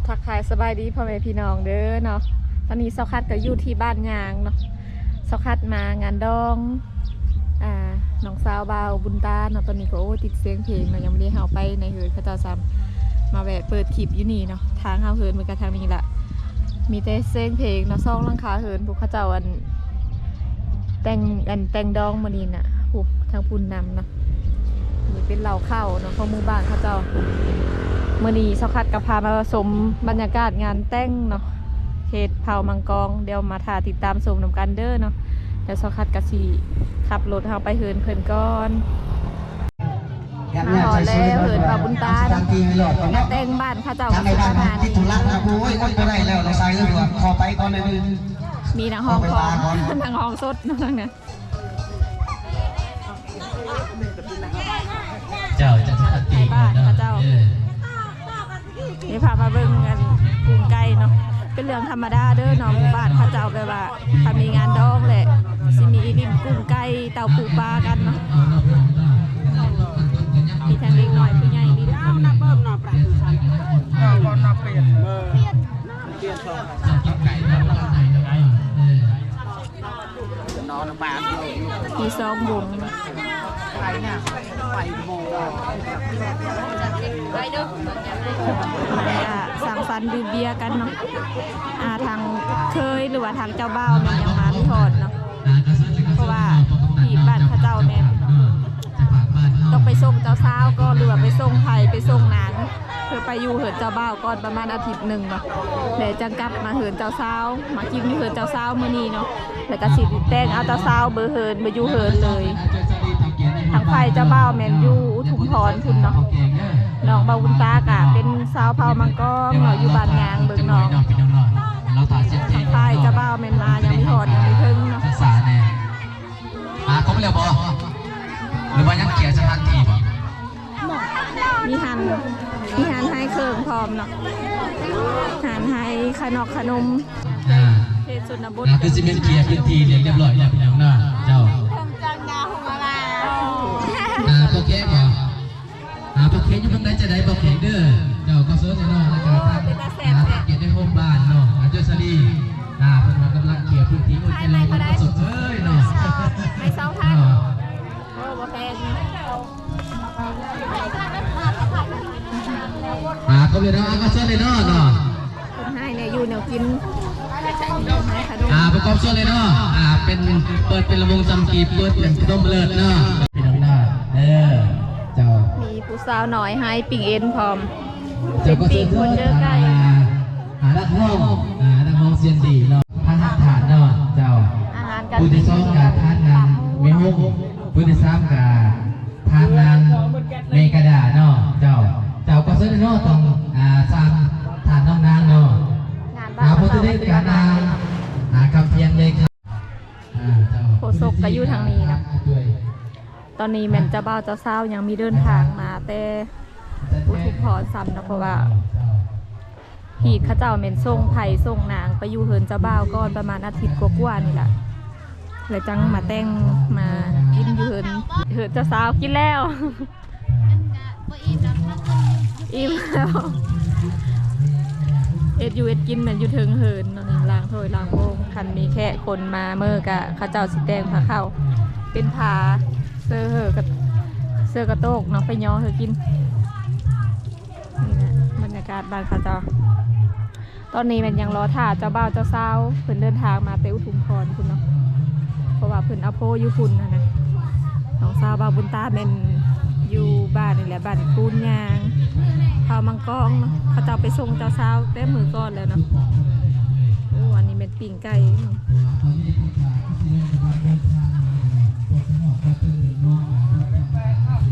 ທັກທາຍສະບາຍດີພໍ່ແມ່ພີ່ນ້ອງເດີເນາະ. ຕອນນີ້ສາວຄັດກໍຢູ່ທີ່ບ້ານຍາງເນາະ. ສາວຄັດມາງານດອງ ອ່າ ນ້ອງສາວບ່າວບຸນຕາເນາະ. ຕອນນີ້ກໍ ໂອ້ ຕິດສຽງເພງເນາະ, ຍັງບໍ່ໄດ້ເຂົ້າໄປໃນເຮືອນເຂົາເຈົ້າຊ້ຳ. ມາແວະເປີດຄລິບຢູ່ນີ້ເນາະ. ທາງເຮົາເຮືອນມັນກໍທາງນີ້ລະ, ມີແຕ່ສຽງເພງເນາະ. ສອງຫຼັງຄາເຮືອນ ພວກເຂົາເຈົ້າ ອັນ ແຕ່ງ ອັນ ແຕ່ງດອງມື້ນີ້ນະ. ໂອ້ ທາງພຸ້ນນຳເນາະ. ນີ້ເປັນເລົ້າເຂົ້າເນາະ ຂອງໝູ່ບ້ານເຂົາເຈົ້າ. ມື້ນີ້ສາວຄັດກໍພາມາຊົມບັນຍາກາດງານແຕ່ງເນາະ ເຂດເຜົ່າມັງກອງ. ດຽວມາຖ້າຕິດຕາມຊົມນຳກັນເດີເນາະ. ດຽວສາວຄັດກໍຊິຂັບລົດເຮົາໄປເຮືອນເພິ່ນກ່ອນ. ມາຮອດແລ້ວ ເຮືອນບ່າວບຸນຕາເນາະ. ງານແຕ່ງບ້ານເຂົາເຈົ້າກໍຊິປະມານນີ້. ໂອ້ຍ ບໍ່ໄດ້ແລ້ວ ນ້ອງຊາຍເອີຍ ຂໍໄປກ່ອນໜ້ອຍໜຶ່ງ. ມີນັກຮ້ອງພ້ອມ ນັກຮ້ອງສົດເນາະ. ເຈົ້າ ເຈົ້າ ໄທບ້ານເຂົາເຈົ້າ. ເອີ ນີ້ພາມາເບິ່ງອັນ ປີ້ງໄກ່ເນາະ. ເປັນເລື່ອງທຳມະດາເດີເນາະ ໝູ່ບ້ານເຂົາເຈົ້າ ແບບວ່າ ຖ້າມີງານດອງແຫຼະ ຊິມີປີ້ງກຸ້ງໄກ່ ເຕົ້າປູປາກັນເນາະ. ມີທັງເດັກນ້ອຍຜູ້ໃຫຍ່ມີ. ມີສອງວົງ ມາສັງສັນດື່ມເບຍກັນເນາະ. ອ່າ ທາງເຂີຍ ຫຼືວ່າທາງເຈົ້າບ່າວແມ່ນຍັງມາບໍ່ຮອດເນາະ. ເພາະວ່າທີ່ບ້ານເຂົາເຈົ້າແມ່ນຕ້ອງໄປສົ່ງເຈົ້າສາວກ່ອນ ຫຼືວ່າໄປສົ່ງໄພ້ ໄປສົ່ງນາງ ເພື່ອໄປຢູ່ເຮືອນເຈົ້າບ່າວກ່ອນປະມານອາທິດໜຶ່ງເນາະ ແລ້ວຈັ່ງກັບມາເຮືອນເຈົ້າສາວ ມາກິນຢູ່ເຮືອນເຈົ້າສາວມື້ນີ້ເນາະ. ແລ້ວກໍຊິແຕ່ງເອົາເຈົ້າສາວເບີເຮືອນ ໄປຢູ່ເຮືອນເລີຍ. ທາງຝ່າຍເຈົ້າບ່າວແມ່ນຢູ່ອຸທຸມພອນພຸ້ນເນາະ. ນ້ອງບ່າວບຸນຕາກະເປັນຊາວເຜົ່າມັງກອງເນາະ ຢູ່ບ້ານຍາງເບິ່ງນ້ອງ. ທາງຝ່າຍເຈົ້າບ່າວແມ່ນມາຍັງບໍ່ຮອດ ຍັງບໍ່ເຖິງເນາະ. ອ່າ ຄົບແລ້ວບໍ່ ຫຼືວ່າຍັງເຄຍສະຖານທີ່ບໍ່? ມີຮ້ານ ມີຮ້ານຂາຍເຄື່ອງພ້ອມເນາະ ຮ້ານຂາຍຂະໜອກຂະໜົມ. ອ່າ ເຂດຊົນນະບົດ ອ່າ ຄືຊິແມ່ນເຄຍພື້ນທີ່ຮຽບຮ້ອຍແລ້ວ ພີ່ນ້ອງເນາະ. ເຈົ້າ ອ່າ ໂອເຄບໍ່? ອ່າ ໂອເຄ ຢູ່ເມືອງໃດຈະໄດ້ບໍ່ເຄງເດີ. ເຈົ້າ ຂໍເຊີນເນາະ ແລ້ວກໍທາງ ອ່າ ເຂດໃນໂຮມບ້ານເນາະ ອ່າ ເຈົ້າສາລີ ອ່າ ເພິ່ນວ່າກຳລັງເຄຍພື້ນທີ່. ໂອ້ຍ ເຈົ້າ ເອີຍເນາະ ໄມ້ສອງພັນ. ໂອ້ ບໍ່ແພງ. ອ່າ ຄົບເລີຍເນາະ ອ່າ ກໍເຊີນເລີຍເນາະ ເນາະ. ເພິ່ນໃຫ້ແນວຢູ່ແນວກິນ ໃຫ້ຂະໜົມ. ອ່າ ປະກອບສ່ວນເລີຍເນາະ. ອ່າ ເປັນ ເປີດເປັນລຳວົງສາມັກຄີ ເປີດເປັນຂະໜົມເລີດເນາະ ພີ່ນ້ອງເນາະ. ເອີ ເຈົ້າ ມີຜູ້ສາວນ້ອຍໃຫ້ປີ້ງເອັນພ້ອມ ເຈົ້າ ເປັນປີ້ງຫົວເຈີໄກ່. ອ່າ ນັກຮ້ອງ ອ່າ ນັກຮ້ອງສຽງດີເນາະ ພະຫັກຖານເນາະ. ເຈົ້າ ອາຫານການກິນ ຜູ້ທີສອງກະທາງນາງແມ່ຮົງ ຜູ້ທີສາມກະ ທາງນາງເມກາດາເນາະ. ເຈົ້າ ເຈົ້າ ຂໍເຊີນເນາະ ຕ້ອງ ອ່າ ສາມທ່ານນ້ອງນາງເນາະ. ອ່າ ຜູ້ທີ່ໄດ້ການນາງ ອ່າ ຄຳພຽງເລຂາ ອ່າ ເຈົ້າ ໂຄສົກກໍຢູ່ທາງນີ້ເນາະ. ຕອນນີ້ແມ່ນເຈົ້າບ່າວເຈົ້າສາວຍັງມີເດີນທາງມາແຕ່ອຸທຸມພອນຊ້ຳເນາະ ເພາະວ່າ ຮີດເຂົາເຈົ້າແມ່ນສົ່ງໄພ້ສົ່ງນາງໄປຢູ່ເຮືອນເຈົ້າບ່າວກ່ອນປະມານອາທິດກວ່າໆນີ້ລະ ແລ້ວຈັ່ງມາແຕ່ງມາກິນຢູ່ເຮືອນ ເຮືອນເຈົ້າສາວ. ກິນແລ້ວ ອີ່ມແລ້ວ ເຮັດຢູ່ເຮັດກິນແມ່ນຢູ່ເທິງເຮືອນເນາະ ນີ້ລ້າງຖ້ວຍລ້າງໂມງ. ຄັນມີແຂກຄົນມາເມີກະເຂົາເຈົ້າຊິແຕ່ງພາເຂົ້າ ເປັນພາເສື້ອເຫີກະ ເສື້ອກະໂຕກເນາະ ໄປຍໍເຮີກິນ. ນີ້ແຫຼະບັນຍາກາດບ້ານເຂົາເຈົ້າ. ຕອນນີ້ແມ່ນຍັງລໍຖ້າເຈົ້າບ່າວເຈົ້າສາວ ເພິ່ນເດີນທາງມາແຕ່ອຸທຸມພອນພຸ້ນເນາະ ເພາະວ່າເພິ່ນເອົາໂພຢູ່ພຸ້ນຫັ້ນນະ. ນ້ອງສາວບ່າວບຸນຕາແມ່ນຢູ່ບ້ານນີ້ແຫຼະ ບ້ານປູນຍາງ ເຜົ່າມັງກອງເນາະ. ເຂົາເຈົ້າໄປສົ່ງເຈົ້າສາວແຕ່ມື້ກ່ອນແລ້ວເນາະ. ໂອ້ ອັນນີ້ແມ່ນ ປີ້ງໄກ່.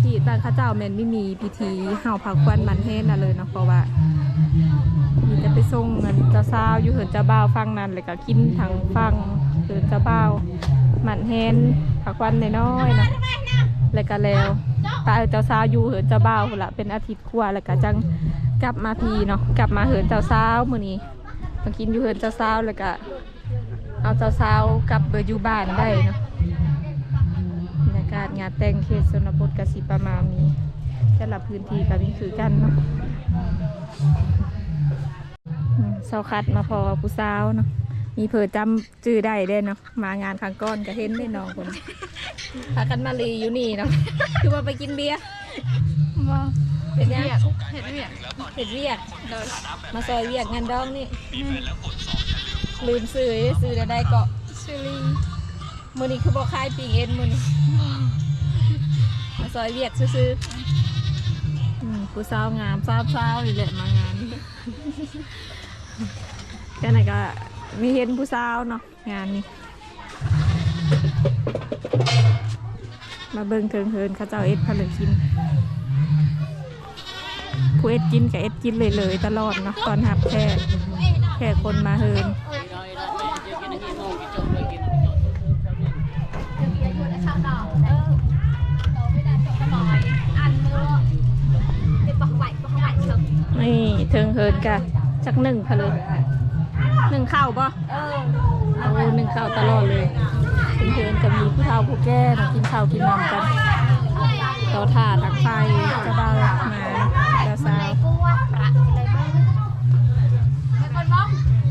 ທີ່ບ້ານເຂົາເຈົ້າແມ່ນມີມີພິທີເຫົ່າພາຂວັນໝັ້ນແຮນນັ້ນເລີຍເນາະ ເພາະວ່າມີແຕ່ໄປສົ່ງເງິນເຈົ້າສາວຢູ່ເຮືອນເຈົ້າບ່າວຝັ່ງນັ້ນ ແລ້ວກໍກິນທາງຝັ່ງເຮືອນເຈົ້າບ່າວ ໝັ້ນແຮນພາຂວັນນ້ອຍໆເນາະ ແລ້ວກໍແລ້ວ ປະເຈົ້າສາວຢູ່ເຮືອນເຈົ້າບ່າວພຸ້ນລະ ເປັນອາທິດກວ່າ ແລ້ວກໍຈັ່ງກັບມາພີ້ເນາະ ກັບມາເຮືອນເຈົ້າສາວມື້ນີ້. ມາກິນຢູ່ເຮືອນເຈົ້າສາວ ແລ້ວກະເອົາເຈົ້າສາວກັບໄປຢູ່ບ້ານໄດ້ເນາະ. ບັນຍາກາດງານແຕ່ງເຂດຊົນນະບົດກະຊິປະມານນີ້ ແຕ່ລະພື້ນທີ່ກະມີຄືກັນເນາະ. ເຮົາຄັດມາພໍ້ຜູ້ສາວເນາະ ມີເຜີຈຳຊື່ໄດ້ເດ້ເນາະ ມາງານຄັ້ງກ່ອນກໍເຫັນເດ້ນ້ອງເພິ່ນ ພາກັນມາລີຢູ່ນີ້ເນາະ ຄືວ່າໄປກິນເບຍ ບໍ່ ເປັນຫຍັງ? ເຮັດວຽກ ເຮັດວຽກ ໂດຍ ມາຊ່ອຍວຽກງານດອງນີ້ ແມ່ນ ລືມຊື່ ຊື່ແນວໃດເກາະ? ຊື່ລີ. ມື້ນີ້ຄືບໍ່ຂາຍປີ້ງເອັນມື້ນີ້ ມາຊ່ອຍວຽກຊື່ໆ ອືມ ຜູ້ສາວງາມ ສາມສາວນີ້ແຫຼະມາງານ ຈັ່ງໃດກໍມີເຫັນຜູ້ສາວເນາະ ງານນີ້ ມາເບິ່ງເທິງເຮືອນເຂົາເຈົ້າເຮັດພາລະກິນ ຜູ້ເຮັດກິນກໍເຮັດກິນເລີຍໆຕະຫຼອດເນາະ ຕ້ອນຮັບແຂກ ແຂກຄົນມາເຮືອນ. ນີ້ເທິງເຮືອນກະຈັກໜຶ່ງພະເລີ ໜຶ່ງເຂົ້າບໍ່? ເອີ ໂອ້ ໜຶ່ງເຂົ້າຕະຫຼອດເລີຍ ເທິງເຮືອນກະມີຜູ້ເຖົ້າຜູ້ແກ່ເນາະ ກິນເຂົ້າກິນນ້ຳກັນ ລໍຖ້າທາງຝ່າຍເຈົ້າບ່າວມາ ເຈົ້າສາວ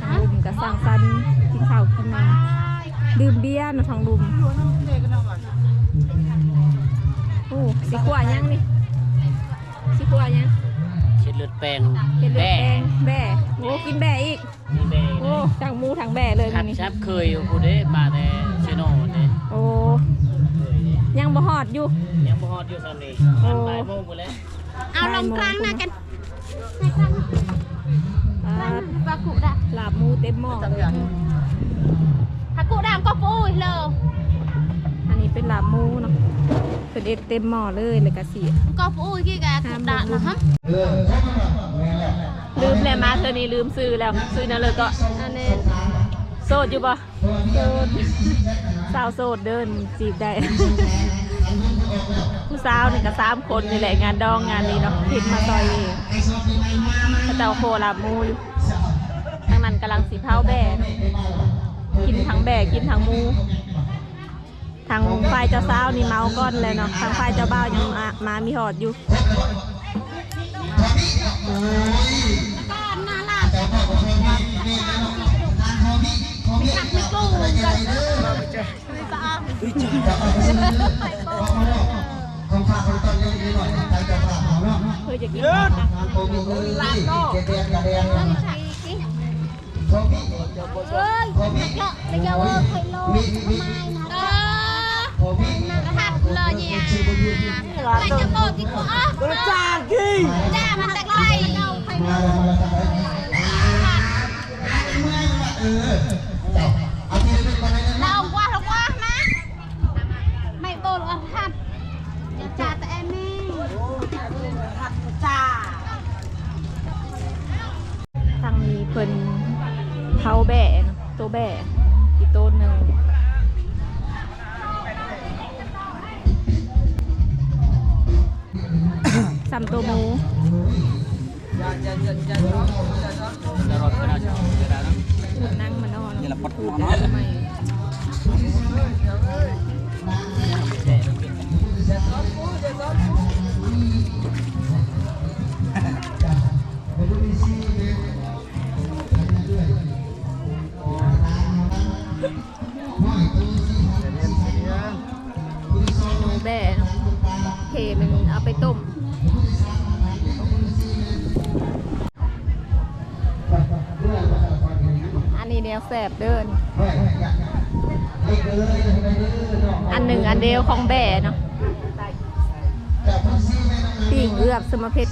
ທາງລຸ່ມກະສັງສັນ ກິນເຂົ້າກິນນ້ຳ ດື່ມເບຍເນາະ ທາງລຸ່ມ. ໂອ້ ຊິຂົ້ວຫຍັງນີ້? ຊິຂົ້ວຫຍັງ? ເຮັດເລືອດແປງ ເຮັດເລືອດແປງ ແບ້ ແບ້ ໂອ້ ກິນແບ້ອີກ ມີແບ້ ໂອ້ ທັງໝູທັງແບ້ເລີຍມື້ນີ້ ຄັກແຊບເຄີຍຢູ່ພຸ້ນເດ້ ມາແຕ່ເຊໂນພຸ້ນເດ້ ໂອ້ ຍັງບໍ່ຮອດຢູ່ ຍັງບໍ່ຮອດຢູ່ຊ່ຳນີ້ ໂອ້ ປານບ່າຍໂມງພຸ້ນແຫຼະ. ເອົາລົງກາງນະກັນ ປາດ ປາກຸດາ ລາບໝູເຕັມໝໍ້ເລີຍ ປາກຸດາກໍປູເລີ ອັນນີ້ເປັນລາບໝູເນາະ ເພິ່ນເຮັດເຕັມໝໍ້ເລີຍ ແລ້ວກະຊິ ກໍປູທີ່ກະກຸດານະ ລືມແລ້ວ ມາເທື່ອນີ້ລືມຊື່ແລ້ວ ຊື່ແນວເລີຍເກາະ ອັນນີ້ ໂສດຢູ່ບໍ່? ໂສດ ສາວໂສດເດີ ຈີບໄດ້ ຜູ້ສາວນີ້ກໍສາມຄົນນີ້ແຫຼະ ງານດອງງານນີ້ເນາະ ເຮັດມາຊ່ອຍເຂົາເຈົ້າ ໂຄລາບໝູຢູ່ ທາງນັ້ນກຳລັງຊິເຜົາແບ້ ກິນທັງແບ້ ກິນທັງໝູ ທາງຝ່າຍເຈົ້າສາວນີ້ເມົາກ່ອນແລ້ວເນາະ ທາງຝ່າຍເຈົ້າບ່າວຍັງມາ ມາມີຮອດຢູ່. ເອີຍ ຢ່າກິນ ເອີຍ ທາງນີ້ເພິ່ນເຜົາແບ້ເນາະ ໂຕແບ້ອີກໂຕໜຶ່ງ ສ່ຳໂຕໝູ ໜັງມັນອ່ອນ ຂູດໃໝ່. ແບ້ເນາະ ເພແມ່ນເອົາໄປຕົ້ມ. ອັນນີ້ແນວແຊບເດີ ອັນໜຶ່ງອັນດຽວຂອງແບ້ເນາະ ປີ້ງເອືອບສະມະເພັດ.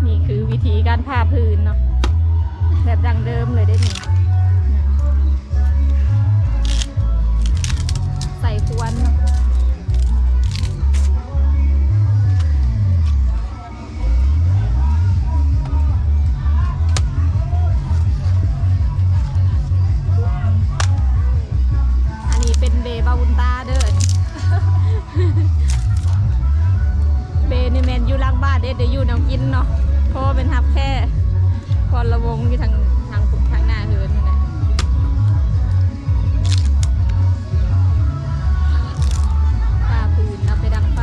ນີ້ຄືວິທີການຜ່າຜືນເນາະ ແບບດັ້ງເດີມເລີຍເດ້ນີ້ ໃສ່ຄວນເນາະ. ອັນນີ້ເປັນເບບາບຸນຕາເດີ ເບນີ້ແມ່ນຢູ່ຫຼັງບ້ານເດ້ ໄດ້ຢູ່ແນວກິນເນາະ ເພາະວ່າເປັນຮັບແຂກ ຄອນລະວົງຢູ່ທາງ ທາງ ທາງໜ້າເຮືອນຫັ້ນແຫຼະ. ຜ້າຜືນເອົາໄປດັງໄຟ.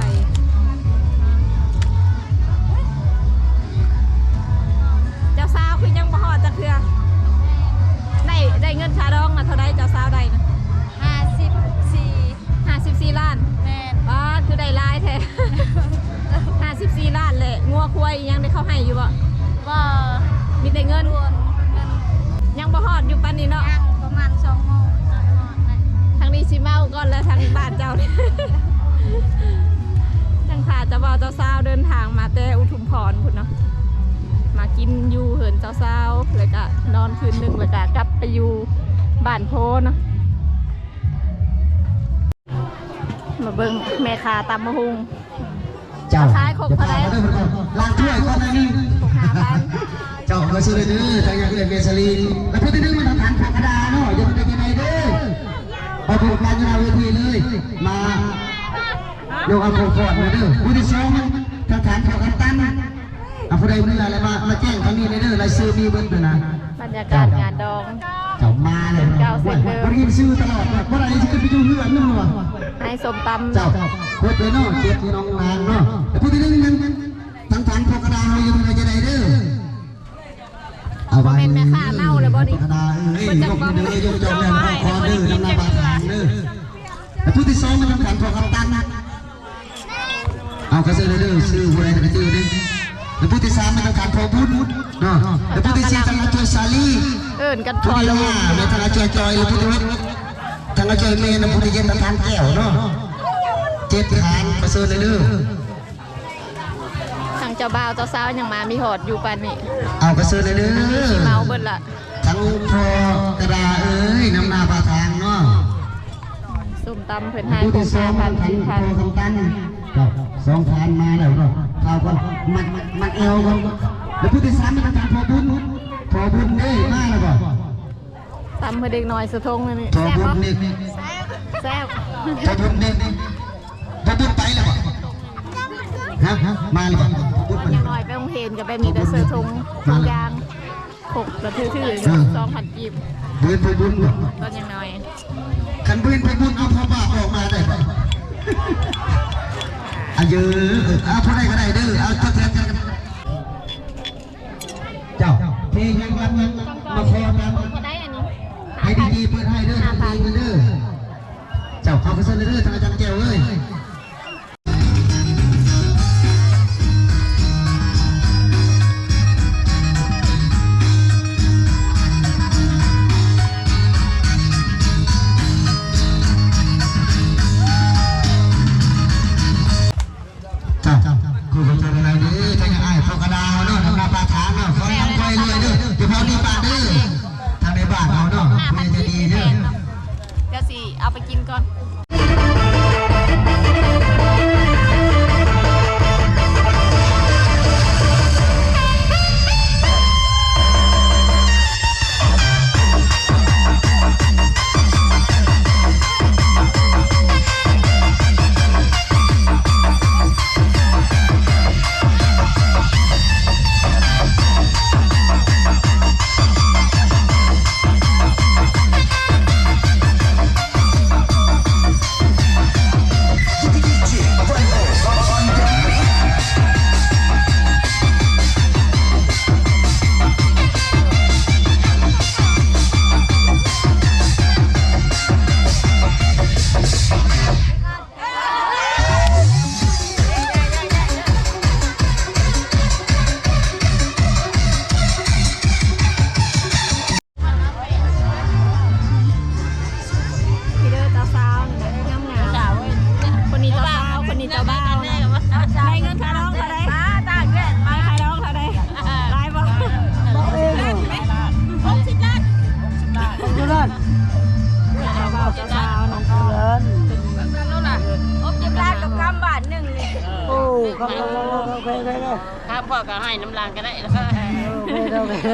ນີ້ເນາະ ປະມານສອງໂມງ ທາງນີ້ຊິເມົາກ່ອນແລ້ວ ທາງບ້ານເຈົ້ານີ້ ທາງຖ້າເຈົ້າບ່າວເຈົ້າສາວເດີນທາງມາແຕ່ອຸທຸມພອນພຸ້ນເນາະ ມາກິນຢູ່ເຮືອນເຈົ້າສາວ ແລ້ວກະນອນຄືນໜຶ່ງ ແລ້ວກະກັບໄປຢູ່ບ້ານໂພເນາະ. ມາເບິ່ງແມ່ຄ້າຕຳບັກຫຸ່ງ ເຈົ້າ ຂາຍຄົກເທົ່າໃດ? ລ້າງຖ້ວຍກ່ອນໜ້ອຍໜຶ່ງ ຄົກຫ້າພັນ ເຈົ້າ ຂໍເຊີນເດີ ທາງຍາເອື້ອຍເມສາລີ ແລະຜູ້ທີໜຶ່ງ ມາທາງທ່ານພໍ່ກະດາເນາະ ຢ່າໄປໄກເດີ ເອົາຜູ້ການຢູ່ໜ້າເວທີເລີຍ ມາ ຍົກເອົາຂອງຂວັນມາເດີ ຜູ້ທີສອງ ທາງທ່ານພໍ່ຄຳຕັນ ເອົາຜູ້ໃດເມືອແລ້ວມາ ມາແຈ້ງທາງນີ້ເດີ ລາຍຊື່ມີເບິດຫັ້ນນະ ບັນຍາກາດງານດອງ ເຈົ້າມາແລ້ວເນາະ ໂອ້ຍ ບໍ່ໄດ້ຍິນຊື່ຕະຫຼອດ ບໍ່ໄດ້ຊິຂຶ້ນໄປຢູ່ເຮືອນນຳວ່າ ໃຫ້ສົ້ມຕຳ ເຈົ້າ ຄົບເລີຍເນາະ ເຈັດນ້ອງນາງເນາະ ແຕ່ຜູ້ທີໜຶ່ງນັ້ນ ທາງທ່ານພໍ່ກະດາເຮົາຢູ່ເຮືອນຈະໄດ້ເດີ ເອົາໄວ້ ບໍ່ແມ່ນແມ່ຄ້າເມົາແລ້ວບໍ່ນີ້ ພໍ່ກະດາເອີຍ ຍົກເດີ ຍົກຈອກແມ່ນຂອງເດີ ນຳໜ້າບາດທາງເດີ ແຕ່ຜູ້ທີສອງ ທາງທ່ານພໍ່ຄຳຕັນ ເອົາກະເຊີນເດີ ຊື່ຜູ້ໃດກະຈື່ເດີ ແລະຜູ້ທີສາມແມ່ນທາງທ່ານພໍ່ບຸນເນາະ ແລະຜູ້ທີສີ່ທາງອາຈອຍສາລີ ເອີ້ນກັນພໍລະວົງ ແມ່ນທາງອາຈອຍຈອຍ ແລະຜູ້ທີຫົກທາງອາຈອຍແມ່ນ ແລະຜູ້ທີເຈັດທາງທ່ານແກ້ວເນາະ ເຈັດທ່ານ ກະເຊີນເດີ ທັງເຈົ້າບ່າວເຈົ້າສາວຍັງມາມີຮອດຢູ່ປານນີ້ ເອົາກະເຊີນເດີ ຊິເມົາເບິດລະ ທັງພໍ່ກະດາເອີຍ ນຳໜ້າພາທາງເນາະ ສົ້ມຕຳເພິ່ນໃຫ້ຄົກຫ້າພັນ ສີ່ພັນ ສອງພັນມາແລ້ວເນາະ ເຂົ້າກ່ອນ ມັດ ມັດແອວກ່ອນ ແລ້ວຜູ້ທີສາມແມ່ນທາງທ່ານພໍ່ບຸນ ພໍ່ບຸນເດ້ ມາແລ້ວບໍ່ ຕຳເພື່ອເດັກນ້ອຍສະທົງອັນນີ້ ພໍ່ບຸນນີ້ ແຊບ ພໍ່ບຸນນີ້ ພໍ່ບຸນໄປແລ້ວບໍ່ ຮະ ມາແລ້ວບໍ່ ພໍ່ບຸນ ຕອນຍັງນ້ອຍໄປໂຮງຮຽນກໍແບບນີ້ແຫຼະ ເສື້ອຖົງ ຖົງຢາງ ຄົກລະຖືໆ ສອງພັນກີບ ເບິ່ງພໍ່ບຸນບໍ່ ຕອນຍັງນ້ອຍ ຄັນບໍ່ເຫັນພໍ່ບຸນ ເອົາຜ້າບາດອອກມາໄດ້ບໍ່ ອາເຢີ ເອົາຜູ້ໃດກໍໄດ້ເດີ ເອົາທົດແທນກັນ ເຈົ້າ ເພງຍັງລຳຍັງມາຂໍນຳ ເທົ່າໃດອັນນີ້ ໃຫ້ດີໆເປີດໃຫ້ເດີ ຫ້າພັນ ດີໆເດີ ເຈົ້າ ເຂົ້າມາເຊີນເດີ ທ່ານອາຈານແກ້ວເອີຍ ເຈົ້າ ຂໍຂອບໃຈຫຼາຍໆເດີ ທາງອ້າຍພໍ່ກະດາເຮົາເນາະ ນຳໜ້າປາທາງເນາະ ຂໍໃຫ້ຮ່ຳໃຫ້ລວຍເດີ ເຈົ້າພາບນີ້ປາກເດີ ທາງໃນບ້ານເຮົາເນາະ ຜູ້ໃຫຍ່ໃຈດີເດີ ດຽວຊິເອົາໄປກິນກ່ອນ. ນີ້ເດີເຈົ້າສາວນີ້ນະ ງາມໆ ຄົນນີ້ເຈົ້າສາວ ຄົນນີ້ເຈົ້າບ່າວນະ ໄດ້ເງິນຄ່າດອງເທົ່າໃດ? ໄດ້ຄ່າດອງເທົ່າໃດ? ຫຼາຍບໍ່? ຫົກສິບລ້ານ ຫົກສິບລ້ານ ຫົກສິບລ້ານ ເຈົ້າບ່າວເຈົ້າສາວນະ ຫົກສິບລ້ານ ຫົກສິບລ້ານກັບຄຳບາດໜຶ່ງນີ້ ໂອ້ ຄຳ ໂອເຄໆ ຄຳພວກກໍໃຫ້ນຳຫຼັງກໍໄດ້ ໂອເຄ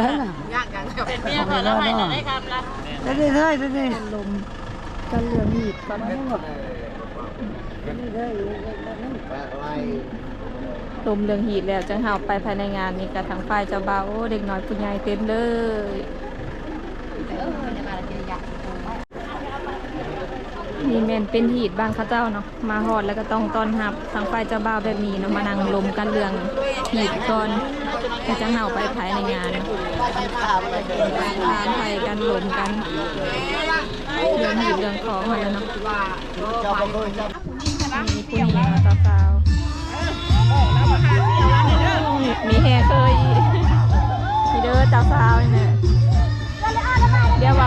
ໆ ຍາກຫຍັງ ເປັນເມຍຂ້ອຍລະໃຫ້ແຕ່ໄດ້ຄຳລະ ໄດ້ໆ ໄດ້ໆ ລົມກັນເລື່ອງຮີດກ່ອນ ລົມເລື່ອງຮີດແລ້ວ ຈັ່ງເຮົາໄປພາຍໃນງານນີ້ ກະທັງຝ່າຍເຈົ້າບ່າວ ໂອ້ ເດັກນ້ອຍຜູ້ໃຫຍ່ເຕັມເລີຍ. ນີ້ແມ່ນເປັນຮີດບ້ານເຂົາເຈົ້າເນາະ ມາຮອດແລ້ວກໍຕ້ອງຕ້ອນຮັບທາງຝ່າຍເຈົ້າບ່າວແບບນີ້ເນາະ ມານັ່ງລົມກັນເລື່ອງຮີດກ່ອນ ແລ້ວຈັ່ງເຮົາໄປພາຍໃນງານ ຖາມໄຖ່ກັນ ລົມກັນ ເລື່ອງຮີດເລື່ອງຄອງຫັ້ນແຫຼະເນາະ. ມີຜູ້ຍິງເນາະ ເຈົ້າສາວ ມີແຮເຄີຍອີກ ນີ້ເດີເຈົ້າສາວນີ້ແຫຼະ ດຽວວ່າ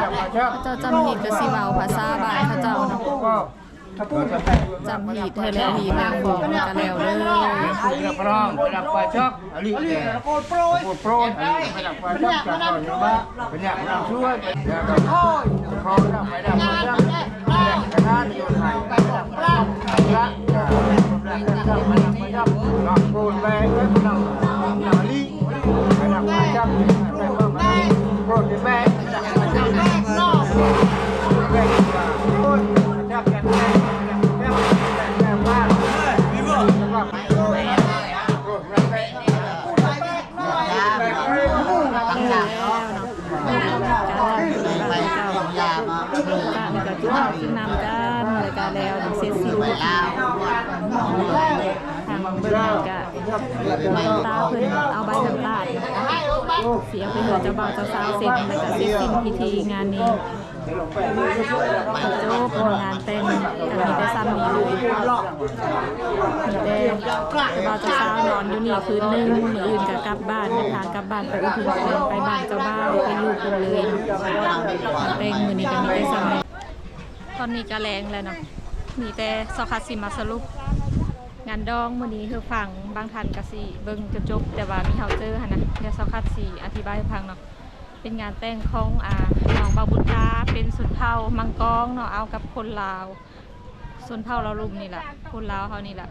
ເຂົາເຈົ້າຈຳຮີດກໍຊິເວົ້າພາສາບ້ານເຂົາເຈົ້າເນາະ. ຈຳຮີດໃຫ້ແລ້ວຮີດແລ້ວຂອງກໍແລ້ວເດີ. ເບິ່ງນີ້ກະ ຕາເພິ່ນເອົາໃບນ້ຳຕານ ຊິເອົາໄປໃຫ້ເຈົ້າບ່າວເຈົ້າສາວເຊັນ ແລ້ວກະເສັດສິ້ນພິທີງານນີ້ ຈົບງານແຕ່ງກະມີແຕ່ຊ່ຳນີ້ເລີຍ ມີແຕ່ເຈົ້າບ່າວເຈົ້າສາວນອນຢູ່ນີ້ຄືນໜຶ່ງ ມື້ອື່ນກະກັບບ້ານ ເດີນທາງກັບບ້ານໄປອຸທຸມພອນ ໄປບ້ານເຈົ້າບ່າວ ໄປຢູ່ພຸ້ນເລີຍເນາະ ງານແຕ່ງມື້ນີ້ກະມີແຕ່ຊ່ຳນີ້. ຕອນນີ້ກະແລງແລ້ວເນາະ ມີແຕ່ຊາວຄັດຊິມາສະຫຼຸບ ງານດອງມື້ນີ້ເຮີຟັງ ບາງທ່ານກະຊິເບິ່ງຈົນຈົບ ແຕ່ວ່າມີເຮົາເຈີຫັ້ນນະ ດຽວຊາວຄັດຊິອະທິບາຍໃຫ້ຟັງເນາະ ເປັນງານແຕ່ງຂອງ ອາ ນ້ອງບ່າວບຸນຕາ ເປັນຊົນເຜົ່າມັງກອງເນາະ ເອົາກັບຄົນລາວ ຊົນເຜົ່າລາວລຸ່ມນີ້ລະ ຄົນລາວເຮົານີ້ລະ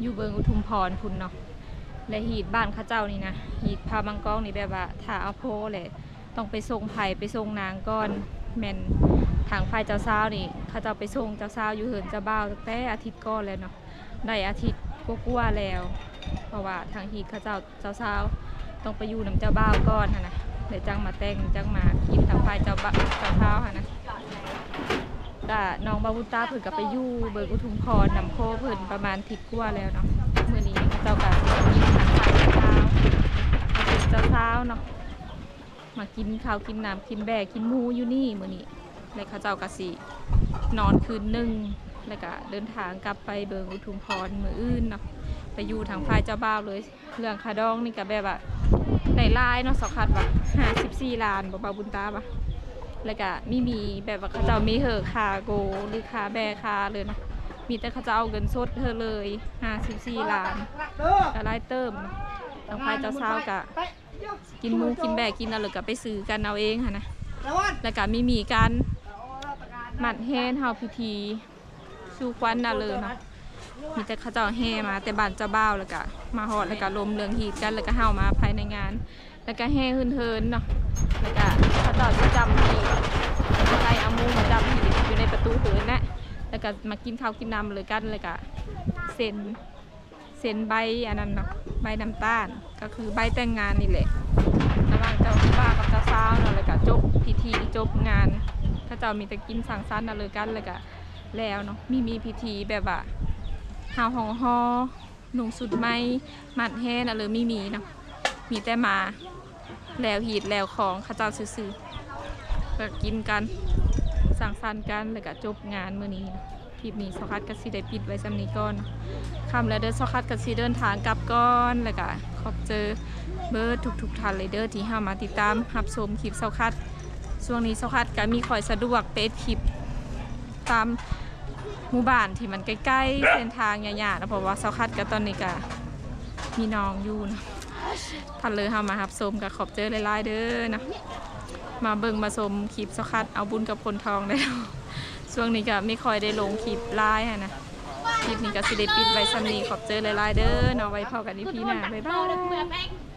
ຢູ່ເບິ່ງອຸທຸມພອນພຸ້ນເນາະ ແລະ ຮີດບ້ານເຂົາເຈົ້ານີ້ນະ ຮີດເຜົ່າມັງກອງນີ້ແບບວ່າ ຖ້າເອົາໂພແຫຼະ ຕ້ອງໄປສົ່ງໃຜ ໄປສົ່ງນາງກ່ອນ ແມ່ນທາງຝ່າຍເຈົ້າສາວນີ້ ເຂົາເຈົ້າໄປສົ່ງເຈົ້າສາວຢູ່ເຮືອນເຈົ້າບ່າວຕັ້ງແຕ່ອາທິດກ່ອນແລ້ວເນາະ ໄດ້ອາທິດກວ່າໆແລ້ວ ເພາະວ່າທາງຮີດເຂົາເຈົ້າ ເຈົ້າສາວຕ້ອງໄປຢູ່ນຳເຈົ້າບ່າວກ່ອນຫັ້ນນະ ແລ້ວຈັ່ງມາແຕ່ງ ຈັ່ງມາກິນທາງຝ່າຍເຈົ້າບ່າວ ເຈົ້າສາວຫັ້ນນະ ກະນ້ອງບ່າວບຸນຕາເພິ່ນກະໄປຢູ່ເບິ່ງອຸທຸມພອນນຳໂຄເພິ່ນປະມານທິດກວ່າແລ້ວເນາະ ມື້ນີ້ເຂົາເຈົ້າກະກິນທາງຝ່າຍເຈົ້າສາວ ເຈົ້າສາວເນາະ ມາກິນເຂົ້າກິນນ້ຳກິນແບ້ກິນໝູຢູ່ນີ້ມື້ນີ້ ແລະ ເຂົາເຈົ້າກະຊິນອນຄືນໜຶ່ງ ແລ້ວກະເດີນທາງກັບໄປເບິ່ງອຸທຸມພອນມື້ອື່ນເນາະ ໄປຢູ່ທາງຝ່າຍເຈົ້າບ່າວເລີຍ. ເລື່ອງຄ່າດອງນີ້ກະແບບວ່າໄດ້ຫຼາຍເນາະ ສາວຄັດວ່າຫ້າສິບສີ່ລ້ານບໍ່ ບ່າວບຸນຕາວ່າ ແລ້ວກະມີ ມີແບບວ່າເຂົາເຈົ້າມີເຫີຄາໂກ ຫຼື ຄາແບ້ຄາເລີຍເນາະ ມີແຕ່ເຂົາເຈົ້າເອົາເງິນສົດເຮີເລີຍ ຫ້າສິບສີ່ລ້ານ ກະຫຼາຍເຕີບເນາະ ທາງຝ່າຍເຈົ້າສາວກະ ກິນໝູກິນແບ້ກິນອັນເລີກະໄປຊື້ກັນເອົາເອງຫັ້ນນະ ແລ້ວກະມີ ມີການໝັດແຫ່ນເຮົາພິທີສູ່ຂວັນອັນເລີເນາະ ມີແຕ່ເຂົາເຈົ້າແຫ່ມາແຕ່ບ້ານເຈົ້າບ່າວ ແລ້ວກະມາຮອດ ແລ້ວກະລົມເລື່ອງຮີດກັນ ແລ້ວກະເຮົາມາພາຍໃນງານ ແລ້ວກະແຫ່ເຫີນໆເນາະ ແລ້ວກະເຂົາເຈົ້າຊິຈຳທີ່ ໃສ່ເອົາໝູມາຈຳທີ່ຢູ່ໃນປະຕູເຫີນແຫຼະ ແລ້ວກະມາກິນເຂົ້າກິນນ້ຳເລີກັນ ແລ້ວກະເຊັນ ເຊັນໃບອັນນັ້ນເນາະ ໃບນ້ຳຕານ ກະຄືໃບແຕ່ງງານນີ້ແຫຼະ ລະຫວ່າງເຈົ້າບ່າວກັບເຈົ້າສາວເນາະ ແລ້ວກະຈົບພິທີຈົບງານ ເຂົາເຈົ້າມີແຕ່ກິນສັງສັນອັນເລີກັນ ແລ້ວກະແລ້ວເນາະ ມີ ມີພິທີແບບວ່າ ເຮົາຮ້ອງຫໍ່ ນຸ່ງຊຸດໃໝ່ ໝັດແຫ່ນອັນເລີ ມີ ມີເນາະ ມີແຕ່ມາ ແລ້ວຮີດແລ້ວຂອງເຂົາເຈົ້າຊື່ໆ ກະກິນກັນ ສັງສັນກັນ ແລ້ວກະຈົບງານມື້ນີ້. ຄລິບນີ້ຊາວຄັດກະຊິໄດ້ປິດໄວ້ຊ່ຳນີ້ກ່ອນ ຄ່ຳແລ້ວເດີ ຊາວຄັດກະຊິເດີນທາງກັບກ່ອນ ແລ້ວກະຂອບໃຈເບີດທຸກໆທ່ານເລີຍເດີ ທີ່ເຮົາມາຕິດຕາມຮັບຊົມຄລິບຊາວຄັດ. ຊ່ວງນີ້ຊາວຄັດກະມີຄ່ອຍສະດວກໄປເຮັດຄລິບຕາມ ໝູ່ບ້ານທີ່ມັນໃກ້ໆເສັ້ນທາງຍາກໆເນາະ ເພາະວ່າຊາວຄັດກະຕອນນີ້ກະມີນ້ອງຢູ່ເນາະ. ທ່ານເລີເຮົາມາຮັບຊົມກະຂອບໃຈຫຼາຍໆເດີເນາະ ມາເບິ່ງມາຊົມຄລິບຊາວຄັດເອົາບຸນກັບຄົນທອງແລ້ວ. ຊ່ວງນີ້ກະມີຄ່ອຍໄດ້ລົງຄລິບຫຼາຍຫັ້ນນະ ຄລິບນີ້ກະຊິໄດ້ປິດໄວ້ຊ່ຳນີ້ ຂອບໃຈຫຼາຍໆເດີເນາະ ໄວ້ພໍ້ກັນອີພີໜ້າ ບາຍບາຍ.